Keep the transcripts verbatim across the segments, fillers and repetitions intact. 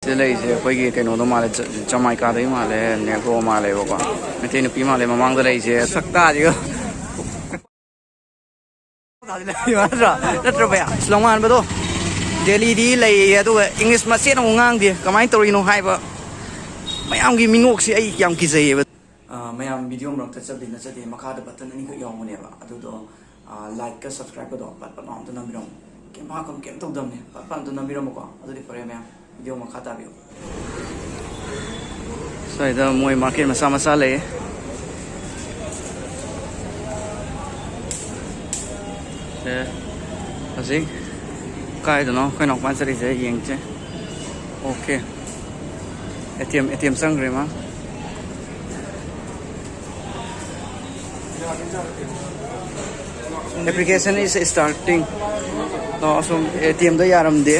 ꯁꯤꯗ ꯂꯩꯔꯤꯁꯦ ꯑꯩꯈꯣꯏꯒꯤ ꯀꯩꯅꯣꯗꯣ ꯃꯥꯜꯂꯦ, ꯖ-, ꯖꯃꯥꯏꯀꯥꯗꯒꯤ ꯃꯥꯜꯂꯦ, ꯅꯦꯒ꯭ꯔꯣ ꯃꯥꯜꯂꯦꯕꯀꯣ꯫ ꯃꯩꯇꯩ ꯅꯨꯄꯤ ꯃꯥꯜꯂꯦ ꯃꯃꯥꯡꯗ ꯂꯩꯔꯤꯁꯦ꯫ ꯁꯛꯇꯥꯁꯤꯒ꯫ ꯅꯠꯇ꯭ꯔꯣ? ꯅꯠꯇ꯭ꯔꯣ ꯚꯩꯌꯥ? ꯁꯤꯂꯣꯡ ꯃꯥꯟꯕꯗꯣ ꯗꯦꯜꯂꯤꯗꯤ ꯂꯩꯌꯦ, ꯑꯗꯨꯒ ꯏꯪꯂꯤꯁ ꯃꯆꯦꯠ ꯑꯃꯨꯛ ꯉꯥꯡꯗꯦ꯫ ꯀꯃꯥꯏꯅ ꯇꯧꯔꯤꯅꯣ ꯍꯥꯏꯕ? ꯃꯌꯥꯝꯒꯤ ꯃꯤꯅꯣꯛꯁꯤ ꯑꯩ ꯌꯥꯝ ꯀꯤꯖꯩꯌꯦꯕ꯫ ꯑ, ꯃꯌꯥꯝ ꯚꯤꯗꯤꯑꯣ ꯃꯔꯛꯇ ꯆꯠꯂꯤ ꯅꯠꯆꯗꯦ, ꯃꯈꯥꯗ ꯕꯇꯟ ꯑꯅꯤꯈꯛ ꯌꯥꯎꯕꯅꯦꯕ, ꯑꯗꯨꯗꯣ, ꯑ, ꯂꯥꯏꯛꯀ ꯁꯕꯁꯀ꯭ꯔꯥꯏꯕꯀꯗꯣ ꯄꯠ ꯄꯠ ꯂꯥꯎ ꯑꯝꯇ ꯅꯝꯕꯤꯔꯝꯃꯣ꯫ ꯀꯩꯝ ꯍꯥꯞꯀꯅꯨ, ꯀꯩꯝ ꯇꯧꯗꯕꯅꯦ, ꯄꯠ ꯄꯠ ꯑꯝꯇ ꯅꯝꯕꯤꯔꯝꯃꯣꯀꯣ꯫ ꯑꯗꯨꯗꯤ ꯐꯔꯦ ꯃꯌꯥꯝ, ꯚꯤꯗꯤꯑꯣ ꯃꯈꯥ ꯇꯥꯕꯤꯌꯨ꯫ ꯁ꯭ꯋꯥꯏꯗ ꯃꯣꯏ ꯃꯥꯔꯀꯦꯠ ꯃꯆꯥ ꯃꯆꯥ ꯂꯩꯌꯦ꯫ ꯁꯦ, ꯍꯧꯖꯤꯛ ꯀꯥꯏꯗꯅꯣ ꯑꯩꯈꯣꯏ ꯅꯥꯎꯄꯥꯅ ꯆꯠꯂꯤꯁꯦ ꯌꯦꯡꯁꯦ꯫ Okay. A T M, A T M ꯆꯪꯈ꯭ꯔꯦ ꯃꯥ꯫ Application is starting. ꯑꯣ, ꯑꯁꯣꯝ ꯑꯦ ꯇꯤ ꯑꯦꯝꯗ ꯌꯥꯔꯝꯗꯦ꯫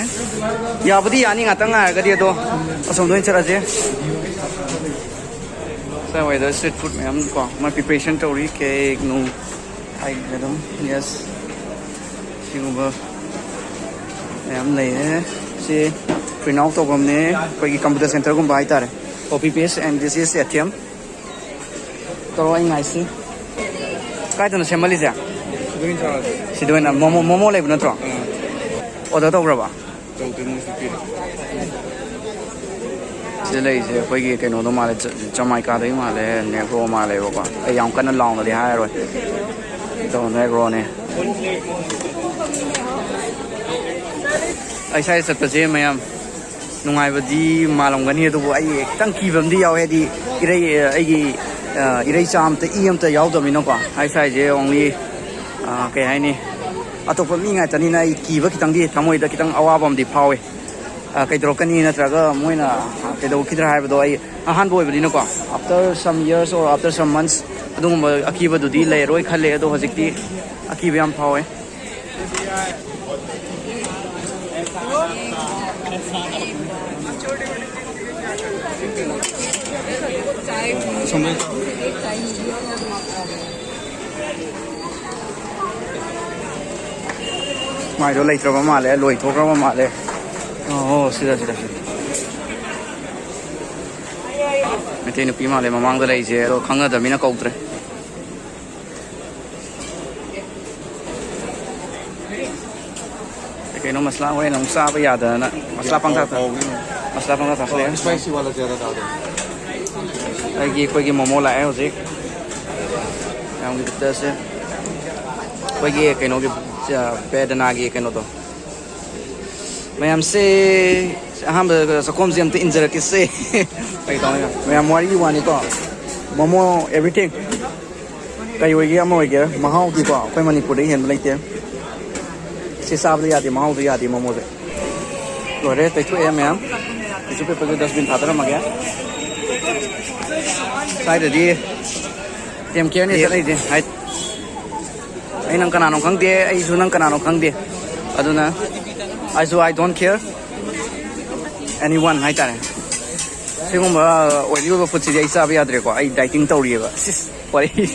ꯌꯥꯕꯨꯗꯤ ꯌꯥꯅꯤ, ꯉꯥꯛꯇꯪ ꯉꯥꯏꯔꯒꯗꯤ, ꯑꯗꯣ ꯑꯁꯣꯝꯗ ꯑꯣꯏꯅ ꯆꯠꯂꯁꯦ꯫ ꯁ꯭ꯋꯥꯏꯋꯥꯏꯗ street food ꯃꯌꯥꯝ ꯀꯣ, ꯃꯣꯏ preparation ꯇꯧꯔꯤ, ꯀꯦꯛ ꯅꯨꯡ, ꯑꯩ ꯑꯗꯨꯝ, yes, ꯁꯤꯒꯨꯝꯕ ꯃꯌꯥꯝ ꯂꯩꯔꯦ꯫ ꯁꯤ print out ꯇꯧꯐꯝꯅꯦ, ꯑꯩꯈꯣꯏꯒꯤ computer centreꯒꯨꯝꯕ ꯍꯥꯏꯇꯥꯔꯦ꯫ Copy paste and this is A T M꯫ ꯇꯧꯔꯣ, ꯑꯩ ꯉꯥꯏꯁꯤ꯫ ꯀꯥꯏꯗꯅꯣ ꯁꯦꯝꯍꯜꯂꯤꯁꯦ? ꯁꯤꯗ ꯑꯣꯏꯅ ꯆꯥꯔꯁꯦ꯫ ꯁꯤꯗ ꯑꯣꯏꯅ꯫ ꯃꯣꯃꯣ, ꯃꯣꯃꯣ ꯂꯩꯕ ꯅꯠꯇ꯭ꯔꯣ? ꯑꯥ꯫ Order ꯇꯧꯈ꯭ꯔꯕ? ꯇꯧꯗ꯭ꯔꯤ, ꯃꯣꯏꯁꯨ ꯄꯤꯔꯦ꯫ ꯁꯤꯗ ꯂꯩꯔꯤꯁꯦ ꯑꯩꯈꯣꯏꯒꯤ ꯀꯩꯅꯣꯗꯣ ꯃꯥꯜꯂꯦ, ꯖ-, ꯖꯃꯥꯏꯀꯥꯗꯒꯤ ꯃꯥꯜꯂꯦ, ꯅꯦꯒ꯭ꯔꯣ ꯃꯥꯜꯂꯦꯕꯀꯣ꯫ ꯑꯩ ꯌꯥꯝ ꯀꯟꯅ ꯂꯥꯎꯅꯗꯤ ꯍꯥꯏꯔꯔꯣꯏ꯫ ꯑꯗꯣ ꯅꯦꯒ꯭ꯔꯣꯅꯦ꯫ ꯑꯩ ꯁ꯭ꯋꯥꯏꯗ ꯆꯠꯄꯁꯦ ꯃꯌꯥꯝ ꯅꯨꯡꯉꯥꯏꯕꯗꯤ ꯃꯥꯜꯂꯝꯒꯅꯤ, ꯑꯗꯨꯕꯨ ꯑꯩ ꯈꯤꯇꯪ ꯀꯤꯕ ꯑꯃꯗꯤ ꯌꯥꯎꯋꯦ, ꯍꯥꯏꯗꯤ ꯏꯔꯩ, ꯑꯩꯒꯤ, ꯑ, ꯏꯔꯩꯆꯥ ꯑꯝꯇ, ꯏ ꯑꯝꯇ ꯌꯥꯎꯗꯕꯅꯤꯅꯀꯣ꯫ ꯑꯩ ꯁ꯭ꯋꯥꯏꯁꯦ only, ꯑ, ꯀꯩ ꯍꯥꯏꯅꯤ, ꯑꯇꯣꯞꯄ ꯃꯤ ꯉꯥꯛꯇꯅꯤꯅ ꯑꯩ ꯀꯤꯕ ꯈꯤꯇꯪꯗꯤ ꯊꯃꯣꯏꯗ ꯈꯤꯇꯪ ꯑꯋꯥꯕ ꯑꯃꯗꯤ ꯐꯥꯎꯋꯦ꯫ ꯑ, ꯀꯩꯗꯧꯔꯛꯀꯅꯤ, ꯅꯠꯇ꯭ꯔꯒ ꯃꯣꯏꯅ, ꯑ, ꯀꯩꯗꯧꯈꯤꯗ꯭ꯔꯥ ꯍꯥꯏꯕꯗꯣ ꯑꯩ ꯑꯍꯥꯟꯕ ꯑꯣꯏꯕꯅꯤꯅꯀꯣ, after some years or after some months ꯑꯗꯨꯒꯨꯝꯕ ꯑꯀꯤꯕꯗꯨꯗꯤ ꯂꯩꯔꯔꯣꯏ ꯈꯜꯂꯦ꯫ ꯑꯗꯣ ꯍꯧꯖꯤꯛꯇꯤ ꯑꯀꯤꯕ ꯌꯥꯝ ꯐꯥꯎꯋꯦ꯫ ꯃꯥꯏꯗꯣ ꯂꯩꯇ꯭ꯔꯕ ꯃꯥꯜꯂꯦ, ꯂꯣꯏꯊꯣꯛꯈ꯭ꯔꯕ ꯃꯥꯜꯂꯦ꯫ ꯑꯣ, ꯁꯤꯗ, ꯁꯤꯗ, ꯁꯤꯗ꯫ ꯃꯩꯇꯩ ꯅꯨꯄꯤ ꯃꯥꯜꯂꯦ ꯃꯃꯥꯡꯗ ꯂꯩꯁꯦ, ꯑꯗꯣ ꯈꯪꯅꯗꯕꯅꯤꯅ ꯀꯧꯗ꯭ꯔꯦ꯫ ꯀꯩ ꯀꯩꯅꯣ ꯃꯁꯂꯥ ꯍꯣꯔꯦꯟ ꯑꯃꯨꯛ ꯆꯥꯕ ꯌꯥꯗꯗꯅ ꯃꯁꯂꯥ ꯄꯪꯊꯥ ꯊꯥ-, ꯃꯁꯂꯥ ꯄꯪꯊꯥ ꯊꯥꯁꯜꯂꯛꯑꯦ꯫ ꯏꯁꯄꯥꯏꯁꯤ ꯋꯥꯂꯥ ꯖ꯭ꯌꯥꯗꯥ ꯗꯥꯜ ꯗꯣ꯫ ꯑꯩꯒꯤ, ꯑꯩꯈꯣꯏꯒꯤ ꯃꯣꯃꯣ ꯂꯥꯛꯑꯦ ꯍꯧꯖꯤꯛ꯫ ꯃꯌꯥꯝꯒꯤ ꯕꯤꯠꯇꯁꯦ꯫ ꯑꯩꯈꯣꯏꯒꯤ ꯀꯩꯅꯣꯒꯤ, ꯑ, ꯕꯦꯗꯅꯥꯒꯤ ꯀꯩꯅꯣꯗꯣ꯫ ꯃꯌꯥꯝꯁꯦ ꯑꯍꯥꯟꯕꯗ ꯆꯥꯛꯈꯣꯝꯁꯦ ꯑꯝꯇ ꯏꯟꯖꯔꯛꯀꯦꯁꯦ꯫ ꯀꯩ ꯇꯧꯅꯤ? ꯃꯌꯥꯝ ꯋꯥꯔꯤꯒꯤ ꯋꯥꯅꯤꯀꯣ꯫ ꯃꯣꯃꯣ everything꯫ ꯀꯩ ꯑꯣꯏꯒꯦ ꯑꯃ ꯑꯣꯏꯒꯦ, ꯃꯍꯥꯎꯗꯤꯀꯣ ꯑꯩꯈꯣꯏ ꯃꯅꯤꯄꯨꯔꯗꯒꯤ ꯍꯦꯟꯕ ꯂꯩꯇꯦ꯫ ꯁꯤ ꯆꯥꯕꯗ ꯌꯥꯗꯦ, ꯃꯍꯥꯎꯗ ꯌꯥꯗꯦ ꯃꯣꯃꯣꯁꯦ꯫ ꯂꯣꯏꯔꯦ, ꯇꯩꯊꯣꯛꯑꯦ ꯃꯌꯥꯝ꯫ Tissue paperꯁꯦ dustbin ꯊꯥꯗꯔꯝꯃꯒꯦ꯫ ꯁ꯭ꯋꯥꯏꯗꯗꯤ ꯌꯥꯝ ꯀꯦꯌꯔꯅꯦ ꯆꯠꯂꯤꯁꯦ꯫ ꯍꯥꯏ-, ꯑꯩ ꯅꯪ ꯀꯅꯥꯅꯣ ꯈꯪꯗꯦ, ꯑꯩꯁꯨ ꯅꯪ ꯀꯅꯥꯅꯣ ꯈꯪꯗꯦ꯫ ꯑꯗꯨꯅ ꯑꯩꯁꯨ I don't care anyone ꯍꯥꯏꯇꯥꯔꯦ꯫ ꯁꯤꯒꯨꯝꯕ ꯑꯣꯏꯔꯤ ꯑꯣꯏꯕ ꯐꯨꯗꯁꯤꯗꯤ ꯑꯩ ꯆꯥꯕ ꯌꯥꯗ꯭ꯔꯦꯀꯣ꯫ ꯑꯩ dieting ꯇꯧꯔꯤꯑꯕ꯫ ꯁꯤꯁ, ꯋꯥꯔꯤ꯫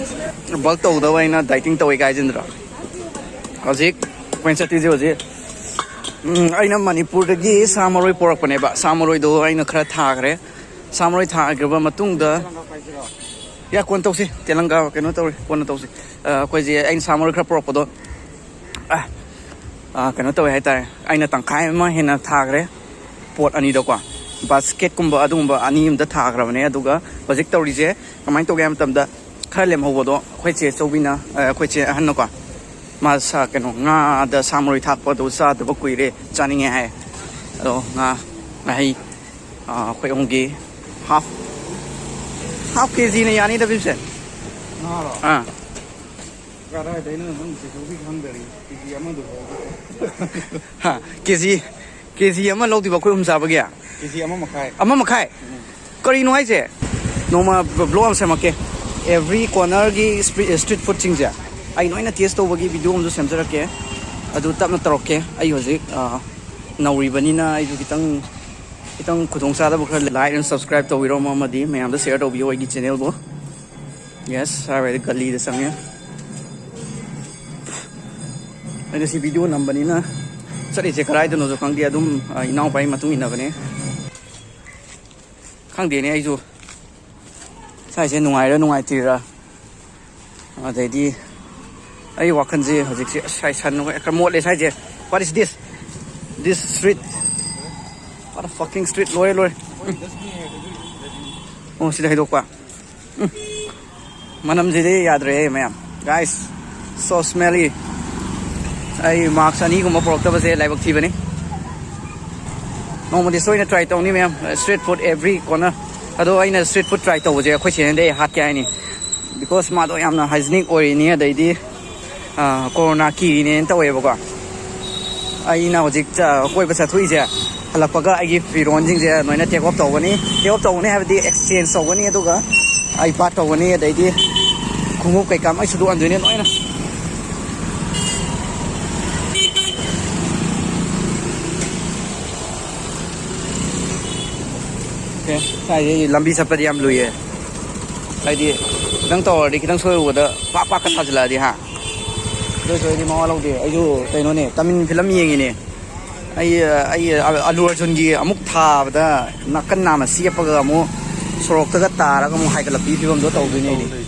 ꯕꯜꯛ ꯇꯧꯗꯕ ꯑꯩꯅ dieting ꯇꯧꯋꯦ ꯀꯥꯏꯁꯤꯟꯗ꯭ꯔꯣ? ꯍꯧꯖꯤꯛ ꯑꯩꯈꯣꯏꯅ ꯆꯠꯇꯣꯏꯁꯦ ꯍꯧꯖꯤꯛ, ꯎꯝ, ꯑꯩꯅ ꯃꯅꯤꯄꯨꯔꯗꯒꯤ ꯁꯥ ꯃꯔꯣꯏ ꯄꯣꯔꯛꯄꯅꯦꯕ꯫ ꯁꯥ ꯃꯔꯣꯏꯗꯣ ꯑꯩꯅ ꯈꯔ ꯊꯥꯈ꯭ꯔꯦ꯫ ꯁꯥ ꯃꯔꯣꯏ ꯊꯥꯈ꯭ꯔꯕ ꯃꯇꯨꯡꯗ, ꯌꯥ, ꯀꯣꯟꯅ ꯇꯧꯁꯤ꯫ ꯇꯦꯂꯪꯒꯥ ꯀꯩꯅꯣ ꯇꯧꯔꯤ, ꯀꯣꯟꯅ ꯇꯧꯁꯤ꯫ ꯑ, ꯑꯩꯈꯣꯏꯁꯦ ꯑꯩꯅ ꯁꯥ ꯃꯔꯣꯏ ꯈꯔ ꯄꯣꯔꯛꯄꯗꯣ, ꯑ, ꯑ, ꯀꯩꯅꯣ ꯇꯧꯋꯦ ꯍꯥꯏꯇꯥꯔꯦ, ꯑꯩꯅ ꯇꯪꯈꯥꯏ ꯑꯃ ꯍꯦꯟꯅ ꯊꯥꯈ꯭ꯔꯦ ꯄꯣꯠ ꯑꯅꯤꯗꯀꯣ꯫ ꯕꯥꯁꯀꯦꯠꯀꯨꯝꯕ ꯑꯗꯨꯒꯨꯝꯕ ꯑꯅꯤ ꯑꯃꯗ ꯊꯥꯈ꯭ꯔꯕꯅꯦ꯫ ꯑꯗꯨꯒ ꯍꯧꯖꯤꯛ ꯇꯧꯔꯤꯁꯦ ꯀꯃꯥꯏꯅ ꯇꯧꯒꯦ ꯍꯥꯏꯕ ꯃꯇꯝꯗ, ꯈꯔ ꯂꯦꯝꯍꯧꯕꯗꯣ ꯑꯩꯈꯣꯏ ꯆꯦ ꯑꯆꯧꯕꯤꯅ, ꯑ, ꯑꯩꯈꯣꯏ ꯆꯦ ꯑꯍꯟꯅꯀꯣ, ꯃꯥ ꯁꯥ-, ꯀꯩꯅꯣ, ꯉꯥꯗ ꯁꯥ ꯃꯔꯣꯏ ꯊꯥꯛꯄꯗꯣ ꯆꯥꯗꯕ ꯀꯨꯏꯔꯦ, ꯆꯥꯅꯤꯡꯉꯦ ꯍꯥꯏ꯫ ꯑꯗꯣ ꯉꯥ, ꯉꯥꯍꯩ, ꯑ, ꯑꯩꯈꯣꯏ ꯑꯍꯨꯝꯒꯤ half, half ꯀꯦ ꯖꯤꯅ ꯌꯥꯅꯤꯗ, ꯕꯤꯝꯁꯦ꯫ ꯉꯥꯔꯣ? ꯑꯥ꯫ ꯀꯗꯥꯏꯗꯩꯅꯣ ꯅꯪ ꯀꯩꯁꯨꯗꯤ ꯈꯪꯗꯔꯤ꯫ ꯀꯦ ꯖꯤ ꯑꯃꯗꯨ ꯐꯥꯎꯕ꯫ ꯍꯥ, ꯀꯦ ꯖꯤ, ꯀꯦ ꯖꯤ ꯑꯃ ꯂꯧꯗꯣꯏꯕ ꯑꯩꯈꯣꯏ ꯑꯍꯨꯝ ꯆꯥꯕꯒꯤ? ꯀꯦ ꯖꯤ ꯑꯃ ꯃꯈꯥꯏ꯫ ꯑꯃ ꯃꯈꯥꯏ? ꯎꯝ꯫ ꯀꯔꯤꯅꯣ ꯍꯥꯏꯁꯦ? ꯅꯣꯡꯃ vlog ꯑꯃ ꯁꯦꯝꯃꯛꯀꯦ꯫ Every cornerꯒꯤ street, street foodꯁꯤꯡꯁꯦ ꯑꯩ ꯂꯣꯏꯅ taste ꯇꯧꯕꯒꯤ video ꯑꯃꯁꯨ ꯁꯦꯝꯖꯔꯛꯀꯦ꯫ ꯑꯗꯨ ꯇꯞꯅ ꯇꯧꯔꯛꯀꯦ꯫ ꯑꯩ ꯍꯧꯖꯤꯛ, ꯑ, ꯅꯧꯔꯤꯕꯅꯤꯅ ꯑꯩꯁꯨ ꯈꯤꯇꯪ, ꯈꯤꯇꯪ ꯈꯨꯗꯣꯡꯆꯥꯗꯕ ꯈꯔ ꯂꯩ꯫ Like and subscribe ꯇꯧꯕꯤꯔꯝꯃꯣ ꯑꯃꯗꯤ ꯃꯌꯥꯝꯗ share ꯇꯧꯕꯤꯌꯣ ꯑꯩꯒꯤ channelꯕꯨ꯫ Yes, ꯁ꯭ꯋꯥꯏꯗ ꯒꯜꯂꯤꯗ ꯆꯪꯉꯦ꯫ ꯑꯩ ꯉꯁꯤ video ꯅꯝꯕꯅꯤꯅ ꯆꯠꯂꯤꯁꯦ ꯀꯗꯥꯏꯗꯅꯣꯁꯨ ꯈꯪꯗꯦ꯫ ꯑꯗꯨꯝ, ꯑ, ꯏꯅꯥꯎꯄꯥꯒꯤ ꯃꯇꯨꯡ ꯏꯟꯅꯕꯅꯦ꯫ ꯈꯪꯗꯦꯅꯦ, ꯑꯩꯁꯨ ꯁ꯭ꯋꯥꯏꯁꯦ ꯅꯨꯡꯉꯥꯏꯔ ꯅꯨꯡꯉꯥꯏꯇ꯭ꯔꯤꯔꯥ? ꯑꯗꯩꯗꯤ ꯑꯩ ꯋꯥꯈꯜꯁꯦ ꯍꯧꯖꯤꯛꯁꯦ, ꯑꯁ, ꯁꯥꯏ ꯁꯟ ꯈꯔ ꯃꯣꯠꯂꯦ ꯁ꯭ꯋꯥꯏꯁꯦ꯫ What is this? This street? What a fucking street. ꯂꯣꯏꯔꯦ, ꯂꯣꯏꯔꯦ꯫ ꯎꯝ꯫ ꯑꯣ, ꯁꯤꯗ ꯍꯩꯗꯣꯛꯄ꯫ ꯎꯝ꯫ ꯃꯅꯝꯁꯤꯗꯤ ꯌꯥꯗ꯭ꯔꯦꯍꯦ, ꯃꯌꯥꯝ꯫ Guys, so smelly. ꯑꯩ ꯃꯥꯛꯁ ꯑꯅꯤꯒꯨꯝꯕ ꯄꯨꯔꯛꯇꯕꯁꯦ ꯂꯥꯏꯕꯛ ꯊꯤꯕꯅꯤ꯫ ꯅꯣꯡꯃꯗꯤ ꯁꯣꯏꯅ try ꯇꯧꯅꯤ, ꯃꯌꯥꯝ꯫ Street food every corner. ꯑꯗꯣ ꯑꯩꯅ street food try ꯇꯧꯕꯁꯦ ꯑꯩꯈꯣꯏ ꯆꯦꯅꯗꯤ ꯑꯩ ꯍꯥꯠꯀꯦ ꯍꯥꯏꯅꯤ, because ꯃꯥꯗꯣ ꯌꯥꯝꯅ hygienic ꯑꯣꯏꯔꯤꯅꯤ, ꯑꯗꯩꯗꯤ, ꯑ, corona ꯀꯤꯔꯤꯅꯦꯅ ꯇꯧꯋꯦꯕꯀꯣ꯫ ꯑꯩꯅ ꯍꯧꯖꯤꯛ ꯆ-, ꯀꯣꯏꯕ ꯆꯠꯊꯣꯛꯏꯁꯦ, ꯍꯜꯂꯛꯄꯒ ꯑꯩꯒꯤ ꯐꯤꯔꯣꯟꯁꯤꯡꯁꯦ ꯂꯣꯏꯅ take off ꯇꯧꯒꯅꯤ꯫ Take off ꯇꯧꯒꯅꯤ ꯍꯥꯏꯕꯗꯤ exchange ꯇꯧꯒꯅꯤ, ꯑꯗꯨꯒ ꯑꯩ bath ꯇꯧꯒꯅꯤ, ꯑꯗꯩꯗꯤ ꯈꯣꯡꯎꯞ ꯀꯩꯀꯥ ꯂꯣꯏ ꯁꯨꯗꯣꯛꯍꯟꯗꯣꯏꯅꯦ ꯂꯣꯏꯅ꯫ Okay, ꯁ꯭ꯋꯥꯏꯗꯩ ꯂꯝꯕꯤ ꯆꯠꯄꯗꯤ ꯌꯥꯝ ꯂꯨꯏꯌꯦ꯫ ꯍꯥꯏꯗꯤ, ꯈꯤꯇꯪ ꯇꯧꯔꯗꯤ, ꯈꯤꯇꯪ ꯁꯣꯏꯔꯨꯕꯗ ꯄꯥꯛ ꯄꯥꯛꯀ ꯊꯥꯖꯤꯜꯂꯛꯑꯗꯤ, ꯍꯥ? ꯑꯗꯨ ꯑꯣꯏꯁꯨ ꯑꯩꯗꯤ ꯃꯋꯥ ꯂꯧꯗꯦ꯫ ꯑꯩꯁꯨ ꯀꯩꯅꯣꯅꯦ, ꯇꯥꯃꯤꯜ ꯐꯤꯂꯝ ꯌꯦꯡꯉꯤꯅꯦ꯫ ꯑꯩ, ꯑꯩ ꯑꯜꯂꯨ ꯑꯔꯖꯨꯟꯒꯤ ꯑꯃꯨꯛ ꯊꯥꯕꯗ ꯅꯥꯀꯟ ꯅꯥꯝꯃ ꯆꯦꯞꯄꯒ ꯑꯃꯨꯛ ꯁꯣꯔꯣꯛꯇꯒ ꯇꯥꯔꯒ ꯑꯃꯨꯛ ꯍꯥꯏꯒꯠꯂꯛꯄꯤ ꯐꯤꯕꯝꯗꯣ ꯇꯧꯗꯣꯏꯅꯦ ꯑꯩꯗꯤ꯫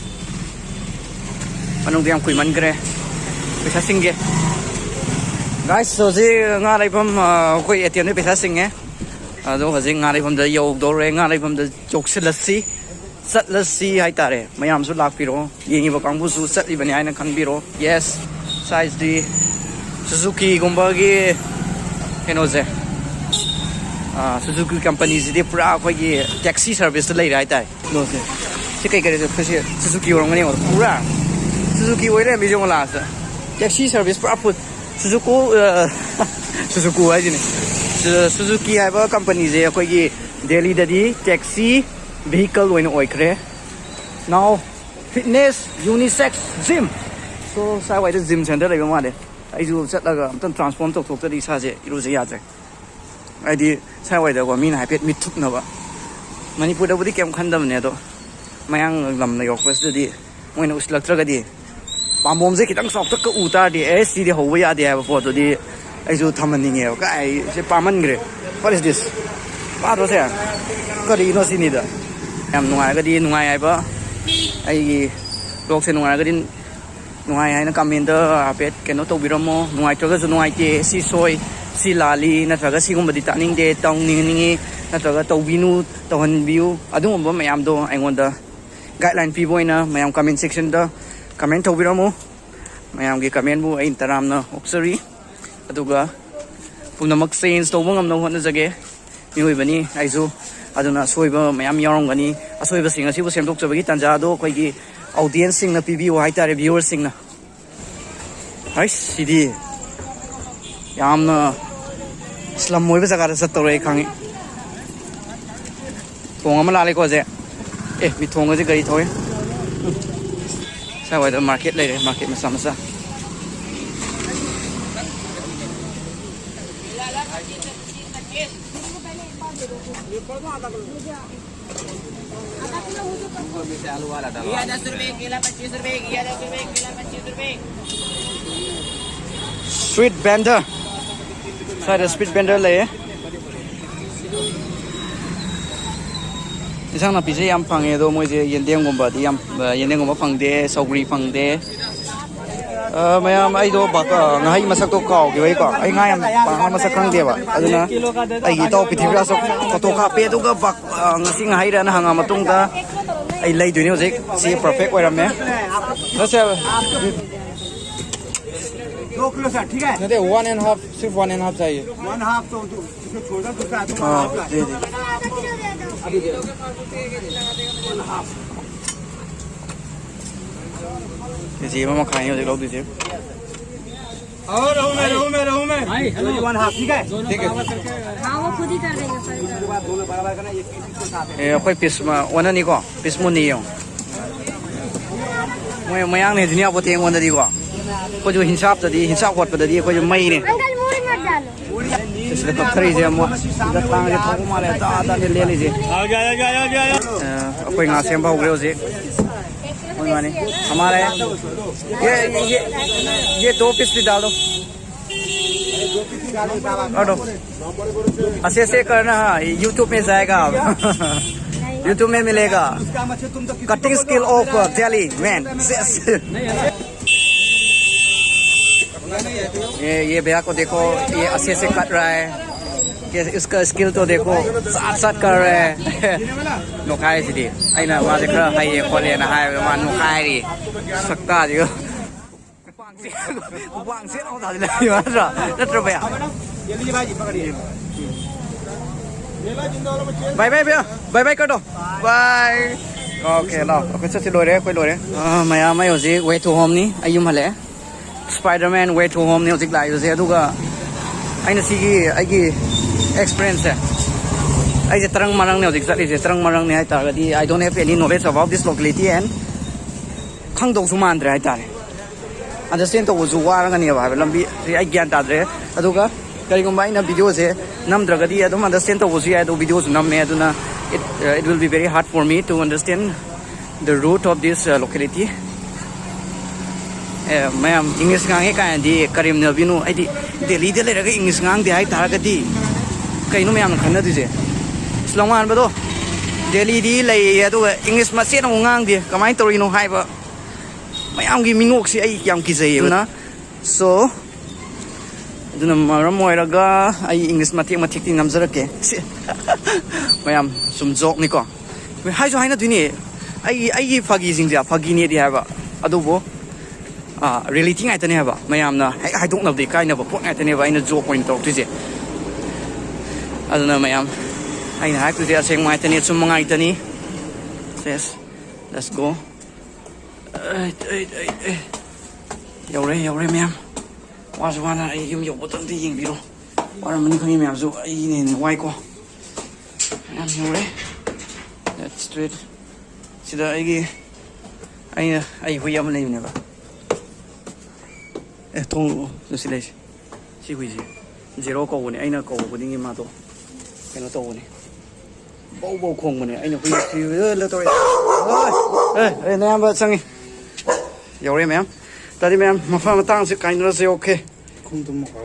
ꯃꯅꯨꯡꯗ ꯌꯥꯝ ꯀꯨꯏꯃꯟꯈ꯭ꯔꯦ꯫ ꯄꯩꯁꯥ ꯁꯤꯡꯒꯦ꯫ Guys, ꯍꯧꯖꯤꯛ ꯉꯥ ꯂꯩꯐꯝ, ꯑ, ꯑꯩꯈꯣꯏ ATMꯗ ꯄꯩꯁꯥ ꯁꯤꯡꯉꯦ꯫ ꯑꯗꯣ ꯍꯧꯖꯤꯛ ꯉꯥ ꯂꯩꯐꯝꯗ ꯌꯧꯗꯧꯔꯦ꯫ ꯉꯥ ꯂꯩꯐꯝꯗ ꯌꯧꯁꯤꯜꯂꯁꯤ꯫ ꯆꯠꯂꯁꯤ ꯍꯥꯏꯇꯥꯔꯦ꯫ ꯃꯌꯥꯝꯁꯨ ꯂꯥꯛꯄꯤꯔꯣ, ꯌꯦꯡꯉꯤꯕ ꯀꯥꯡꯕꯨꯁꯨ ꯆꯠꯂꯤꯕꯅꯤ ꯍꯥꯏꯅ ꯈꯟꯕꯤꯔꯣ꯫ Yes, ꯁ꯭ꯋꯥꯏꯁꯤꯗꯤ ꯁꯨꯖꯨꯀꯤꯒꯨꯝꯕꯒꯤ ꯀꯩꯅꯣꯁꯦ, ꯑꯥ, ꯁꯨꯖꯨꯀꯤ ꯀꯝꯄꯅꯤꯁꯤꯗꯤ ꯄꯨꯔꯥ ꯑꯩꯈꯣꯏꯒꯤ taxi serviceꯇ ꯂꯩꯔꯦ ꯍꯥꯏꯇꯥꯔꯦ꯫ ꯀꯩꯅꯣꯁꯦ, ꯁꯤ ꯀꯩ ꯀꯔꯤ, ꯁꯤ ꯁꯨꯖꯨꯀꯤ ꯑꯣꯏꯔꯝꯒꯅꯤ ꯌꯦꯡꯉꯣ, ꯄꯨꯔꯥ ꯁꯨꯖꯨꯀꯤ ꯑꯣꯏ ꯂꯩꯔꯝꯃꯤ ꯌꯦꯡꯉꯣ ꯂꯥꯁꯇ꯫ Taxi service ꯄꯨꯔꯥ full꯫ ꯁꯨꯖꯨꯀꯨ, ꯑ, ꯁꯨꯖꯨꯀꯨ ꯍꯥꯏꯁꯤꯅꯦ꯫ ꯁꯨ-, ꯁꯨꯖꯨꯀꯤ ꯍꯥꯏꯕ ꯀꯝꯄꯅꯤꯁꯦ ꯑꯩꯈꯣꯏꯒꯤ ꯗꯦꯜꯂꯤꯗꯗꯤ taxi vehicle ꯑꯣꯏꯅ ꯑꯣꯏꯈ꯭ꯔꯦ꯫ Now fitness unisex gym꯫ So, ꯁ꯭ꯋꯥꯏꯋꯥꯏꯗ gym center ꯂꯩꯕ ꯃꯥꯜꯂꯦ꯫ ꯑꯩꯁꯨ ꯆꯠꯂꯒ ꯑꯝꯇꯪ transform ꯇꯧꯊꯣꯛꯇ꯭ꯔꯗꯤ ꯏꯁꯥꯁꯦ, ꯏꯔꯨꯁꯦ ꯌꯥꯗ꯭ꯔꯦ꯫ ꯍꯥꯏꯗꯤ, ꯁ꯭ꯋꯥꯏꯋꯥꯏꯗꯀꯣ ꯃꯤꯅ ꯍꯥꯏꯐꯦꯠ ꯃꯤꯠ ꯊꯨꯞꯅꯕ꯫ ꯃꯅꯤꯄꯨꯔꯗꯕꯨꯗꯤ ꯀꯩꯝ ꯈꯟꯗꯕꯅꯦ, ꯑꯗꯣ ꯃꯌꯥꯡ ꯂꯝꯅ ꯌꯧꯔꯛꯄꯁꯤꯗꯗꯤ ꯃꯣꯏꯅ ꯎꯁꯤꯜꯂꯛꯇ꯭ꯔꯒꯗꯤ, ꯄꯥꯝꯕꯣꯝꯁꯦ ꯈꯤꯇꯪ ꯆꯥꯎꯇꯛꯀ ꯎ ꯇꯥꯔꯗꯤ, "ꯑꯦ, ꯁꯤꯗꯤ ꯍꯧꯕ ꯌꯥꯗꯦ" ꯍꯥꯏꯕ ꯄꯣꯠꯇꯨꯗꯤ ꯑꯩꯁꯨ ꯊꯝꯍꯟꯅꯤꯡꯉꯦꯕ꯫ ꯀꯥꯏ, ꯁꯤ ꯄꯥꯝꯃꯟꯈ꯭ꯔꯦ꯫ What is this? ꯄꯥꯗ꯭ꯔꯣ ꯁꯦ? ꯀꯔꯤꯅꯣ ꯁꯤꯅꯤꯗ? ꯌꯥꯝ ꯅꯨꯡꯉꯥꯏꯔꯒꯗꯤ ꯅꯨꯡꯉꯥꯏ ꯍꯥꯏꯕ, ꯑꯩꯒꯤ ꯕ꯭ꯂꯣꯒꯁꯦ ꯅꯨꯡꯉꯥꯏꯔꯒꯗꯤ ꯅꯨꯡꯉꯥꯏ ꯍꯥꯏꯅ ꯀꯃꯦꯟꯗ ꯍꯥꯏꯐꯦꯠ ꯀꯩꯅꯣ ꯇꯧꯕꯤꯔꯝꯃꯣ꯫ ꯅꯨꯡꯉꯥꯏꯇ꯭ꯔꯒꯁꯨ ꯅꯨꯡꯉꯥꯏꯇꯦ, ꯁꯤ ꯁꯣꯏ, ꯁꯤ ꯂꯥꯜꯂꯤ, ꯅꯠꯇ꯭ꯔꯒ ꯁꯤꯒꯨꯝꯕꯗꯤ ꯇꯥꯛꯅꯤꯡꯗꯦ, ꯇꯧꯅꯤꯡꯅꯤꯡꯉꯤ, ꯅꯠꯇ꯭ꯔꯒ ꯇꯧꯕꯤꯅꯨ, ꯇꯧꯍꯟꯕꯤꯌꯨ, ꯑꯗꯨꯒꯨꯝꯕ ꯃꯌꯥꯝꯗꯣ ꯑꯩꯉꯣꯟꯗ ꯒꯥꯏꯗꯂꯥꯏꯟ ꯄꯤꯕ ꯑꯣꯏꯅ ꯃꯌꯥꯝ ꯀꯃꯦꯟ ꯁꯦꯛꯁꯟꯗ ꯀꯃꯦꯟ ꯇꯧꯕꯤꯔꯝꯃꯨ꯫ ꯃꯌꯥꯝꯒꯤ ꯀꯃꯦꯟꯕꯨ ꯑꯩꯅ ꯇꯔꯥꯝꯅ ꯑꯣꯛꯆꯔꯤ꯫ ꯑꯗꯨꯒ ꯄꯨꯝꯅꯃꯛ ꯆꯦꯟꯖ ꯇꯧꯕ ꯉꯝꯅꯕ ꯍꯣꯠꯅꯖꯒꯦ꯫ ꯃꯤꯑꯣꯏꯕꯅꯤ ꯑꯩꯁꯨ, ꯑꯗꯨꯅ ꯑꯁꯣꯏꯕ ꯃꯌꯥꯝ ꯌꯥꯎꯔꯝꯒꯅꯤ꯫ ꯑꯁꯣꯏꯕꯁꯤꯡ ꯑꯁꯤꯕꯨ ꯁꯦꯝꯗꯣꯛꯆꯕꯒꯤ ꯇꯥꯟꯖꯥ ꯑꯗꯣ ꯑꯩꯈꯣꯏꯒꯤ ꯑꯣꯗꯤꯌꯦꯟꯁꯁꯤꯡꯅ ꯄꯤꯕꯤꯌꯨ ꯍꯥꯏꯇꯥꯔꯦ, ꯚ꯭ꯌꯨꯋꯔꯁꯤꯡꯅ꯫ ꯍꯩꯁ, ꯁꯤꯗꯤ ꯌꯥꯝꯅ ꯁ꯭ꯂꯝ ꯑꯣꯏꯕ ꯖꯒꯥꯗ ꯆꯠꯇꯧꯔꯦ, ꯑꯩ ꯈꯪꯉꯤ꯫ ꯊꯣꯡ ꯑꯃ ꯂꯥꯜꯂꯦꯀꯣ ꯍꯧꯖꯤꯛ꯫ ꯑꯦ, ꯃꯤ ꯊꯣꯡꯒꯁꯦ ꯒꯥꯔꯤ ꯊꯧꯋꯦ꯫ ꯁ꯭ꯋꯥꯏꯋꯥꯏꯗ ꯃꯥꯔꯀꯦꯠ ꯂꯩꯔꯦ, ꯃꯥꯔꯀꯦꯠ ꯃꯆꯥ ꯃꯆꯥ꯫ Street vendor. ꯁ꯭ꯋꯥꯏꯗ ꯁ꯭ꯇ꯭ꯔꯤꯠ ꯚꯦꯟꯗꯔ ꯂꯩꯌꯦ꯫ ꯏꯟꯁꯥꯡ ꯅꯥꯄꯤꯁꯦ ꯌꯥꯝ ꯐꯪꯉꯦ, ꯑꯗꯣ ꯃꯣꯏꯁꯦ ꯌꯦꯟꯗꯦꯝꯒꯨꯝꯕꯗꯤ ꯌꯥꯝ, ꯌꯦꯟꯗꯦꯝꯒꯨꯝꯕ ꯐꯪꯗꯦ, ꯁꯧꯒ꯭ꯔꯤ ꯐꯪꯗꯦ꯫ ꯑ, ꯃꯌꯥꯝ, ꯑꯩꯗꯣ ꯕꯥꯛ-, ꯑ, ꯉꯥꯍꯩ ꯃꯁꯛꯇꯣ ꯀꯥꯎꯈꯤꯕꯩꯀꯣ, ꯑꯩ ꯉꯥ ꯌꯥꯝ ꯄꯥꯝꯅ ꯃꯁꯛ ꯈꯪꯗꯦꯕ, ꯑꯗꯨꯅ ꯑꯩꯒꯤ ꯏꯇꯥꯎ ꯄ꯭ꯔꯤꯊꯤꯕꯤꯔꯥꯖꯁꯨ ꯐꯣꯇꯣ ꯀꯥꯞꯄꯦ, ꯑꯗꯨꯒ ꯕꯥꯛ-, ꯑ, ꯉꯁꯤ ꯉꯥꯍꯩꯔꯅ ꯍꯪꯉ ꯃꯇꯨꯡꯗ ꯑꯩ ꯂꯩꯗꯣꯏꯅꯦ ꯍꯧꯖꯤꯛ꯫ ꯁꯤ ꯄꯔꯐꯦꯛ ꯑꯣꯏꯔꯝꯃꯦ꯫ ꯅꯠꯇꯦ, वन एंड हाफ, सिर्फ वन एंड हाफ चाहिए। वन हाफ तो, तो इसमें छोटा दूसरा है, तो वन हाफ का। जी, जी। अभी दे दो। ꯀꯦ ꯖꯤ ꯑꯃ ꯃꯈꯥꯏꯅꯤ ꯍꯧꯖꯤꯛ ꯂꯧꯗꯣꯏꯁꯦ꯫ और रहू में, रहू में, रहू में। भाई, हेलो। वन हाफ, ठीक है? ठीक है। हाँ, वो खुद ही कर देंगे, सर। दोनों बराबर करना, एक पीस इसके साथ है। ꯑꯦ, ꯑꯩꯈꯣꯏ ꯄꯤꯁ ꯑꯃ ꯑꯣꯟꯅꯅꯤꯀꯣ, ꯄꯤꯁ ꯃꯨꯟꯅꯤ ꯌꯦꯡꯉꯣ꯫ ꯃꯣꯏ ꯃꯌꯥꯡꯅ ꯍꯦꯟꯖꯤꯟ ꯌꯥꯄꯣꯠꯇꯦ ꯑꯩꯉꯣꯟꯗꯗꯤꯀꯣ꯫ ꯑꯩꯈꯣꯏꯁꯨ ꯍꯤꯟꯁꯥꯞꯇꯗꯤ, ꯍꯤꯟꯁꯥꯞ ꯍꯣꯠꯄꯗꯗꯤ ꯑꯩꯈꯣꯏꯁꯨ ꯃꯩꯅꯦ꯫ अंकल, मूड़ी मत डालो। ꯁꯤꯗ ꯀꯛꯊꯔꯤꯁꯦ ꯑꯃꯨꯛ ꯁꯤꯗ ꯊꯥꯡꯁꯦ ꯊꯧꯕ ꯃꯥꯜꯂꯦ, ꯇꯥ ꯇꯥꯅꯦ ꯂꯦꯜꯂꯤꯁꯦ꯫ ꯑ, ꯑꯩꯈꯣꯏ ꯉꯥ ꯁꯦꯝꯕ ꯍꯧꯈ꯭ꯔꯦ ꯍꯧꯖꯤꯛ꯫ ꯃꯣꯏ ꯉꯥꯅꯤ꯫ हमारे ये, ये, ये दो पीस भी डाल दो। और दो। ऐसे ऐसे करना, हाँ, YouTube में जाएगा आप। YouTube में मिलेगा। Cutting skill of Delhi man. ये ये भैया को देखो, ये ऐसे ऐसे कट रहा है। ये इसका स्किल तो देखो, साथ साथ कर रहा है। ꯅꯣꯈꯥꯏꯁꯤꯗꯤ ꯑꯩꯅ ꯃꯥꯁꯦ ꯈꯔ ꯍꯩꯌꯦ ꯈꯣꯠꯂꯦꯅ ꯍꯥꯏꯕꯗ ꯃꯥ ꯅꯣꯈꯥꯏꯔꯤ꯫ ꯁꯛꯇꯥꯁꯤꯒ ꯈꯨꯄꯥꯡꯁꯦ ꯈꯨꯄꯥꯡꯁꯦ ꯅꯠꯇ꯭ꯔꯣ? ꯅꯠꯇ꯭ꯔꯣ ꯚꯩꯌꯥ? ꯚꯥꯏ ꯚꯥꯏ ꯚꯩꯌꯥ, ꯚꯥꯏ ꯚꯥꯏ ꯀꯠꯇꯣ꯫ ꯚꯥꯏ꯫ ꯑꯣꯀꯦ, ꯂꯥꯛꯑꯣ꯫ ꯑꯩꯈꯣꯏ ꯆꯠꯁꯤ ꯂꯣꯏꯔꯦ, ꯑꯩꯈꯣꯏ ꯂꯣꯏꯔꯦ꯫ ꯑꯥ, ꯃꯌꯥꯝ ꯑꯩ ꯍꯧꯖꯤꯛ Way to Homeꯅꯤ, ꯑꯩ ꯌꯨꯝ ꯍꯜꯂꯛꯑꯦ꯫ Spider-Man Way to Homeꯅꯤ ꯍꯧꯖꯤꯛ ꯂꯥꯛꯏꯕꯁꯦ꯫ ꯑꯗꯨꯒ ꯑꯩꯅ ꯁꯤꯒꯤ ꯑꯩꯒꯤ ꯑꯦꯛꯁꯄꯤꯔꯦꯟꯁꯁꯦ, ꯑꯩꯁꯦ ꯇꯔꯪ ꯃꯔꯪꯅꯦ ꯍꯧꯖꯤꯛ ꯆꯠꯂꯤꯁꯦ꯫ ꯇꯔꯪ ꯃꯔꯪꯅꯦ ꯍꯥꯏ ꯇꯥꯔꯒꯗꯤ, I don't have any knowledge about this locality and ꯈꯪꯗꯧꯁꯨ ꯃꯥꯟꯗ꯭ꯔꯦ ꯍꯥꯏꯇꯥꯔꯦ꯫ ꯑꯟꯗꯔꯁ꯭ꯇꯦꯟ ꯇꯧꯕꯁꯨ ꯋꯥꯔꯒꯅꯦꯕ ꯍꯥꯏꯕ ꯂꯝꯕꯤ ꯁꯤ ꯑꯩ ꯒ꯭ꯌꯥꯟ ꯇꯥꯗ꯭ꯔꯦ꯫ ꯑꯗꯨꯒ ꯀꯔꯤꯒꯨꯝꯕ ꯑꯩꯅ ꯚꯤꯗꯤꯑꯣꯁꯦ ꯅꯝꯗ꯭ꯔꯒꯗꯤ ꯑꯗꯨꯝ ꯑꯟꯗꯔꯁ꯭ꯇꯦꯟ ꯇꯧꯕꯁꯨ ꯌꯥꯏ, ꯑꯗꯣ ꯚꯤꯗꯤꯑꯣꯁꯨ ꯅꯝꯃꯦ꯫ ꯑꯗꯨꯅ it, uh, it will be very hard for me to understand the root of this, uh, locality. ꯑꯦ, ꯃꯌꯥꯝ ꯏꯪꯂꯤꯁ ꯉꯥꯡꯉꯦ ꯀꯥꯏꯅꯗꯤ ꯀꯔꯦꯝꯅꯕꯤꯅꯨ꯫ ꯑꯩꯗꯤ ꯗꯦꯜꯂꯤꯗ ꯂꯩꯔꯒ ꯏꯪꯂꯤꯁ ꯉꯥꯡꯗꯦ ꯍꯥꯏꯇꯥꯔꯒꯗꯤ ꯀꯩꯅꯣ ꯃꯌꯥꯝꯅ ꯈꯟꯅꯗꯣꯏꯁꯦ? ꯏꯁ, ꯂꯝꯉꯥꯟꯕꯗꯣ ꯗꯦꯜꯂꯤꯗꯤ ꯂꯩꯌꯦ, ꯑꯗꯨꯒ ꯏꯪꯂꯤꯁ ꯃꯆꯦꯠ ꯑꯃꯨꯛ ꯉꯥꯡꯗꯦ, ꯀꯃꯥꯏꯅ ꯇꯧꯔꯤꯅꯣ ꯍꯥꯏꯕ ꯃꯌꯥꯝꯒꯤ ꯃꯤꯅꯣꯛꯁꯤ ꯑꯩ ꯌꯥꯝ ꯀꯤꯖꯩꯌꯦ꯫ ꯑꯗꯨꯅ, so, ꯑꯗꯨꯅ ꯃꯔꯝ ꯑꯣꯏꯔꯒ ꯑꯩ ꯏꯪꯂꯤꯁ ꯃꯇꯦꯛ ꯃꯇꯦꯛꯇꯤ ꯅꯝꯖꯔꯛꯀꯦ꯫ ꯁꯤ, ꯃꯌꯥꯝ ꯁꯨꯝ ꯖꯣꯛꯅꯤꯀꯣ꯫ ꯍꯥꯏꯁꯨ ꯍꯥꯏꯅꯗꯣꯏꯅꯦ꯫ ꯑꯩꯒꯤ, ꯑꯩꯒꯤ ꯐꯥꯒꯤꯁꯤꯡꯁꯦ ꯐꯥꯒꯤꯅꯦꯗꯤ ꯍꯥꯏꯕ, ꯑꯗꯨꯕꯨ, ꯑꯥ, ꯔꯤꯌꯦꯂꯤꯇꯤ ꯉꯥꯛꯇꯅꯦ ꯍꯥꯏꯕ꯫ ꯃꯌꯥꯝꯅ ꯍꯦꯛ ꯍꯥꯏꯗꯣꯛꯅꯕꯗ ꯏꯀꯥꯏꯅꯕ ꯄꯣꯠ ꯉꯥꯛꯇꯅꯦꯕ ꯑꯩꯅ ꯖꯣꯛ ꯑꯣꯏꯅ ꯇꯧꯔꯛꯇꯣꯏꯁꯦ꯫ ꯑꯗꯨꯅ ꯃꯌꯥꯝ, ꯑꯩꯅ ꯍꯥꯏꯔꯛꯇꯣꯏꯁꯦ ꯑꯁꯦꯡꯕ ꯉꯥꯛꯇꯅꯤ, ꯑꯆꯨꯝꯕ ꯉꯥꯛꯇꯅꯤ꯫ Yes, let's go. ꯑꯩ, ꯑꯩ, ꯑꯩ, ꯑꯩ꯫ ꯌꯧꯔꯦ, ꯌꯧꯔꯦ ꯃꯌꯥꯝ꯫ ꯋꯥꯁꯨ ꯋꯥꯅ ꯑꯩ ꯌꯨꯝ ꯌꯧꯕꯗ ꯑꯝꯇ ꯌꯦꯡꯕꯤꯔꯣ꯫ ꯋꯥꯔꯝꯃꯅꯤ ꯈꯪꯉꯤ ꯃꯌꯥꯝꯁꯨ, ꯑꯩꯅ ꯍꯦꯟꯅ ꯋꯥꯏꯀꯣ꯫ ꯃꯌꯥꯝ ꯌꯧꯔꯦ꯫ That's straight. ꯁꯤꯗ ꯑꯩꯒꯤ, ꯑꯩꯅ, ꯑꯩ ꯍꯨꯏ ꯑꯃ ꯂꯩꯕꯅꯦꯕ꯫ ꯑꯦ, ꯊꯣꯡ ꯁꯤ ꯂꯩꯁꯦ꯫ ꯁꯤ ꯍꯨꯏꯁꯦ ꯖꯦꯔꯣ ꯀꯧꯕꯅꯦ꯫ ꯑꯩꯅ ꯀꯧꯕ ꯈꯨꯗꯤꯡꯒꯤ ꯃꯥꯗꯣ ꯀꯩꯅꯣ ꯇꯧꯕꯅꯦ꯫ ꯕꯧ ꯕꯧ ꯈꯣꯡꯕꯅꯦ꯫ ꯑꯩꯅ ꯍꯨꯏ ꯊꯤꯕꯗ ꯇꯧꯔꯦ꯫ ꯑꯦ, ꯑꯦ, ꯅꯌꯥꯝꯕ ꯆꯪꯉꯤ꯫ ꯌꯧꯔꯦ ꯃꯌꯥꯝ꯫ ꯇꯥꯗꯤ ꯃꯌꯥꯝ, ꯃꯐꯝ ꯃꯇꯥꯡꯁꯦ ꯀꯥꯏꯅꯔꯁꯦ, okay꯫ ꯈꯣꯡꯗ꯭ꯔꯨꯝ ꯃꯈꯥ